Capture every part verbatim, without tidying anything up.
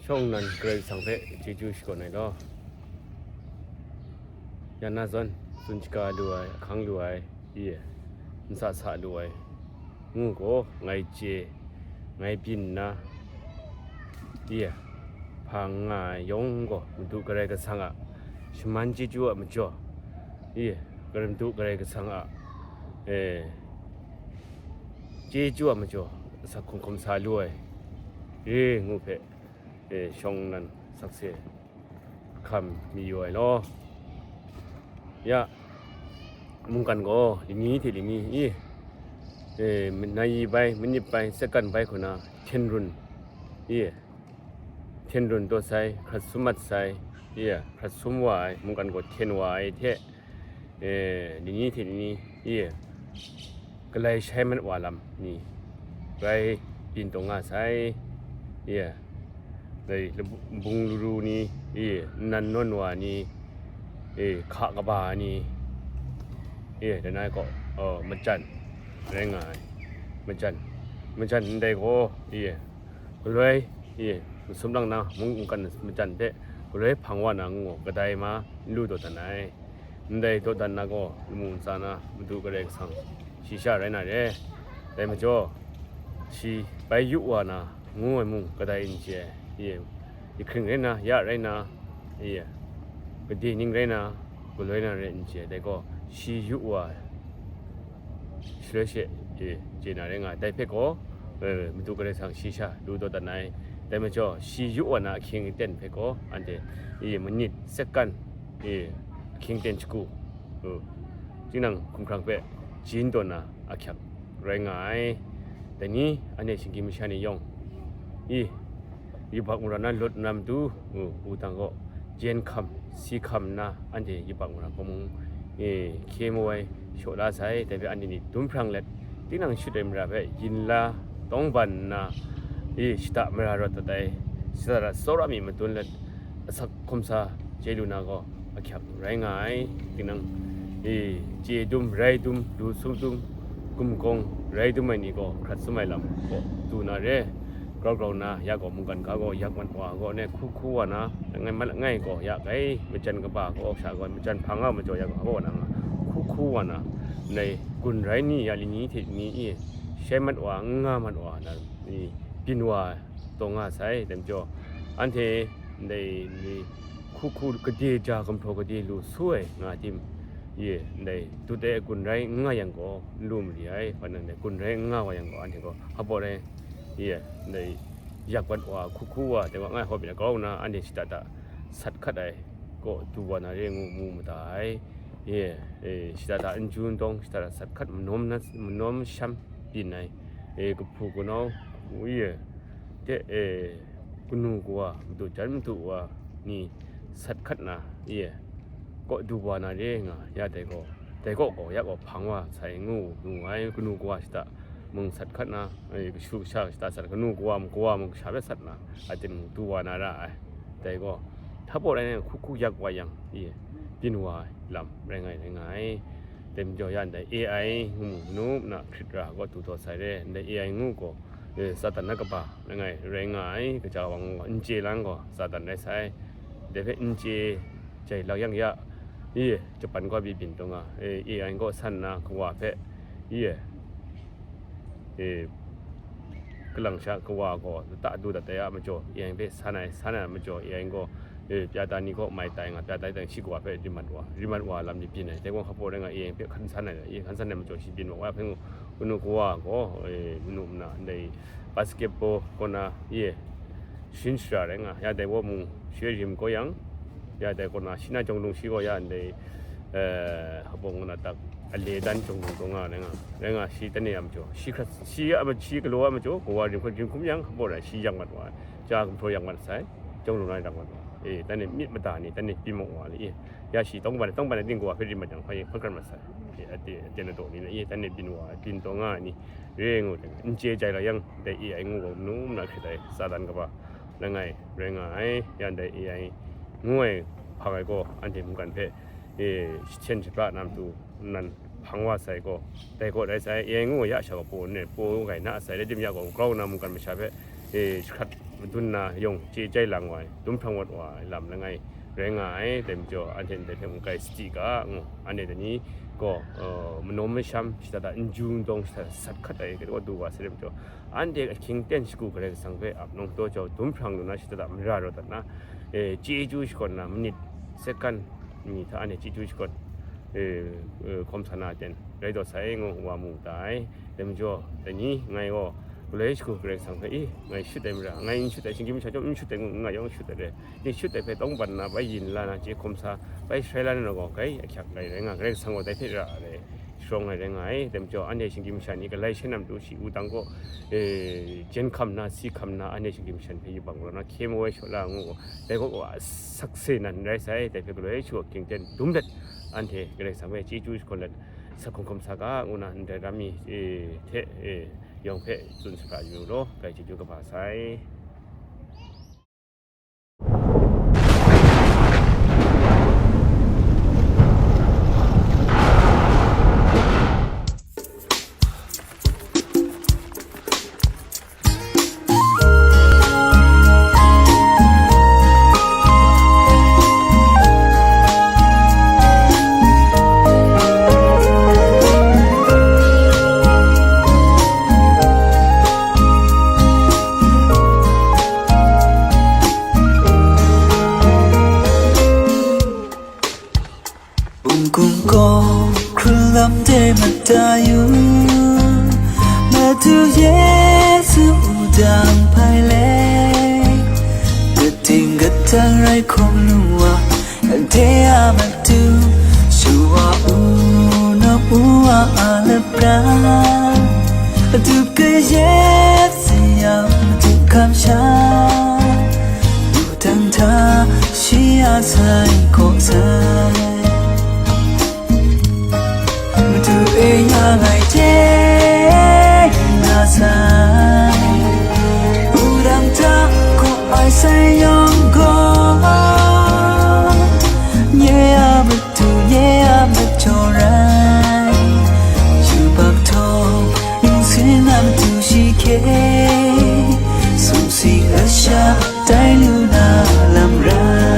Shawng nnan Karai Kasang hpe chyeju shakawn ai law. Ya na zawn, tsun shaga lu ai, ahkang lu ai, i, nsa sa lu ai, ngu gaw, ngai chye, ngai byin nna, i, hpa n nga ai yawng gaw, Madu Karai Kasang a shaman chyeju a majaw, i, Madu Karai Kasang a, e, chyeju a majaw, asak hkum hkum sa lu ai, re ngu hpe, e, shawng nnan sakse hkam mayu ai law. Ya, mungkan gaw lani hte lani, i, e, nai bai, manit bai, second bai hku na hten run, i, hten run taw sai, hkrat sum mat sai, i, hkrat sum wa ai, mungkan gaw hten wa ai hte, e, lani hte lani, i, galai shai mat wa lam ni rai byin taw nga sai, i, dai labu-, bung laru ni, i, nnan nawn wa ni, i, hka kaba ni, i, langai kaw, o, majan rai nga ai, majan, majan ndai gaw, i, galoi, i, masum lang na mungkan majan hpe galoi hpang wa na ngu, kadai ma n lu taw dan ai. Ndai dawdan na gaw, lamu ntsa na Madu Karai Kasang shi sha rai na re. Dai majaw, shi bai yu wa na ngu ai mung kadai n chye ai, i, i hkring rai na, ya rai na, i, gade ning rai na, galoi na rai n chye ai, dai gaw shi yu wa ai. Shaloi she, e, chye na rai nga ai. Dai hpe gaw, e, Madu Karai Kasang shi sha lu taw dat ai. Dai majaw, shi yu wa na ahkying aten hpe gaw, anhte, e, manit, second, e, ahkying aten shagu, e, tinang hkumhkrang hpe jin taw na ahkyak rai nga ai. Dai ni, anhte shinggyim masha ni yawng, i, yubak mara na lut nna matu, u, wudang gaw jen hkam, si hkam nna, anhte yubak mara hkawmung, e, hkye mu ai shaw la sai. Dai hpe anhte ni dum hprang let, tinang shut ai mara hpe yin la tawng ban nna, e, shada mara rawt dat ai, shada tsawra mi madun let, asak hkum sa chye lu na gaw, ahkyak rai nga ai. Tinang, e, chye dum, rai dum, lu sum dum, gumgawng rai dum ai ni gaw hkrat sum ai lam gaw du na re. Grau grau nna, ya gaw mungkan ga gaw yak mat wa gaw ne, hku hku wa na, langai ma langai gaw ya gai, majan kaba gaw sha gaw, majan hpang a majaw ya gaw, gaw na nga, hku hku wa na, ndai gun rai ni ya lani hte ni, i, shai mat wa, n nga mat wa na, i, byin wa taw nga sai. Dai majaw, anhte ndai ni hku hku gade ja gumhpraw gade lu su ai nga tim, i, ndai dut ai gun rai n nga yang gaw, n lu mari ai, hpa nang dai gun rai n nga wa yang gaw, anhte gaw hpa baw rai, i, ndai yak wat wa, hku hku wa, dai wa ngai hkawp ai grau nna, anhte shada da sat hkat ai gaw du wa na re ngu mu mada ai. I, e, shada da n ju n dawng, shada da sat hkat, manawm na, manawm masham byin ai, e, kahpu kanau, i, de, e, kanu kawa, madu jan madu wa ni sat hkat na, i, kaw du wa na re nga, ya dai gaw, dai kaw gaw, ya gaw hpang wa sai ngu, ngu ai, kanu kawa shada mung sat hkat na, e, kashu kasha shada sat, kanu kawa mung, kawa mung kasha hpe sat na, a tim du wa na ra ai. Dai gaw, hpa baw rai na, hku hku yak wa yang, i, byin wa ai lam rai ngai, rai nga ai. Dai majaw ya ndai A I ngu mu manu na hkrit ra gaw du taw sai re, ndai A I ngu gaw, e, Satan na kaba rai ngai, rai nga ai, kaja wa ngu gaw, n chye lang gaw, Satan rai sai. Dai hpe n chye jai lak yang ya, i, Japan gaw byin byin taw nga, e, A I gaw san na kawa hpe, i, e, kalang sha kawa gaw lata du dat ai a majaw, A I hpe san ai, san ai a majaw, A I gaw, e, pyata ni kaw mai tai nga, pyata tai shi kawa hpe rim mat wa, rim mat wa lam ni byin ai. Dai gaw hpa baw rai nga, A I hpe hkan san ai, A I hkan san ai majaw shi byin wa, wa hpe ngu, kanu kawa gaw, e, manu mana ndai basketball kaw na, i, shin shara rai nga, ya dai gaw mung shi rim kaw yang, ya dai kaw na shi na jawng lung shi gaw ya ndai, e, hpa baw ngu na tak, ale dan jawng lung taw nga rai nga, rai nga, shi tane a majaw, shi hkrat, shi a ma-, shi galaw a majaw, kawa rim hkun rim hkum yang, hpa baw rai shi yak mat wa ai, ja gumhpraw yak mat sai, jawng lung na yak mat wa, e, tane myit mada ni, tane byin mat wa le, e, ya shi tawng ban, tawng ban ting kawa hpe rim mat yang, hpa hkrat mat sai, e, ade, aten adaw ni na, e, tane byin wa, byin taw nga ai ni, re ngu, n chye jai la yang, dai A I ngu gaw, manu mana hkrit ai, Satan kaba, langai, rai nga ai, ya ndai A I ngu ai hpang ai gaw, anhte mungkan hpe, e, shahten shapra na matu nnan hpang wa sai gaw, dai gaw rai sai, A I ngu ai ya sha gaw paw nre, paw gai na sai, rai tim ya gaw, grau na mungkan masha hpe, e, jahkrat madun na yawng chye chyai lang wa ai, dum hprang wat wa ai lam langai rai nga ai. Dai majaw, anhte ndai hpe mung kai sadi ga, ngu, anhte dai ni gaw, e, manom masham, shada da n ju n dawng, shada da sat hkat ai, kati wa du wa sai dai majaw, anhte ahkying ten shagu Karai Kasang hpe ap nawng taw jau, dum hprang lu na, shada da mara rawt dat na, e, chyeju shakawn na, minit, sekan ni hta anhte chyeju shakawn, e, e, hkawm sa na ten rai taw sai, ngu wa mu da ai. Dai majaw, dai ni ngai gaw galoi shagu Karai Kasang hpe, i, ngai shut ai mara, ngai n shut ai, shinggyim masha chyawm n shut ai ngu, n nga yawng shut ai re. Ni shut ai hpe tawng ban na, bai yin la na, chye hkawm sa, bai shai la na gaw, kai ahkyak rai rai nga, Karai Kasang gaw dai hpe ra ai, shawng ai rai nga ai. Dai majaw, anhte shinggyim masha ni galai shan na matu shi wudang gaw, e, jen hkam na, si hkam na, anhte shinggyim masha ni hpe yubak galaw na, hkye maw ai shaw la ngu gaw, dai gaw wa sakse nan rai sai. Dai hpe galoi shagu ahkying ten dum let, anhte Karai Kasang hpe chyeju shakawn let, sa hkawm hkawm sa ga, ngu na ndai ram mi, e, hte, e, yawng hpe tsun sa hkra yu law, kai chyeju kaba sai. Bungkung gaw hkrun lam de mada yu, Madu Yesu wudang hpai le, kating katang rai hkawm lu wa, de a matu, shawa u, nawku a a lapra, adup kayep sayang, matu kamsham, wudang hta shi a sai kaw sai. Madu e ya ngai chye na sai, wudang hta kaw ai sai yawng gaw, nye a matu, nye a majaw rai, yubak htawng, ningsin a matu shi hkye, sumsing lasha tai lu na lam rai.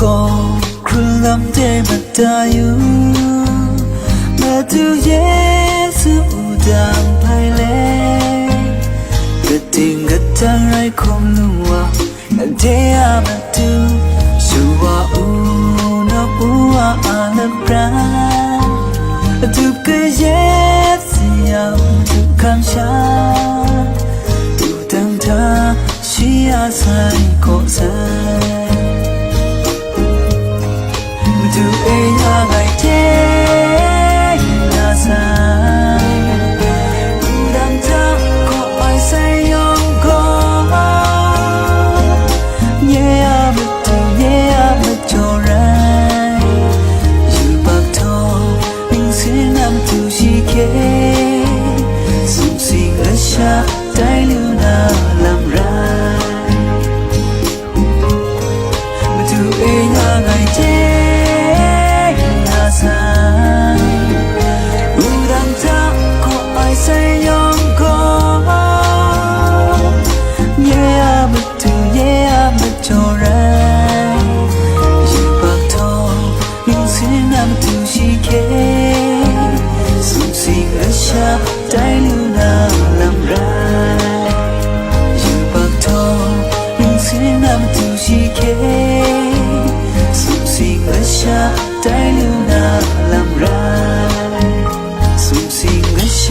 Hkrun lam de mada yu, Madu Yesu wudang hpai le, kating katang rai hkawm lu wa, de a matu, shawa u, nawku a a lapra, adup kayep sayang, matu kamsham, wudang hta shi a sai kaw sai. Madu e ya ngai chye na sai, wudang hta kaw ai sai yawng gaw, nye a matu, nye a majaw rai, yubak htawng, ningsin a matu shi hkye, sumsing lasha tai lu na lam rai. Madu e ya ngai chye na sai, wudang hta kaw ai sai yawng gaw, nye a matu, nye a majaw rai, yubak htawng, ningsin a matu shi hkye, sumsing lasha tai lu na lam rai. Yubak htawng, ningsin a matu shi hkye, sumsing lasha tai lu na lam rai. Sumsing lasha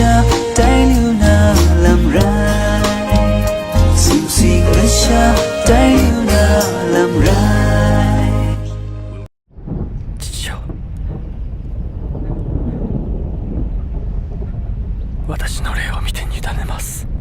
私の霊を見て委ねます。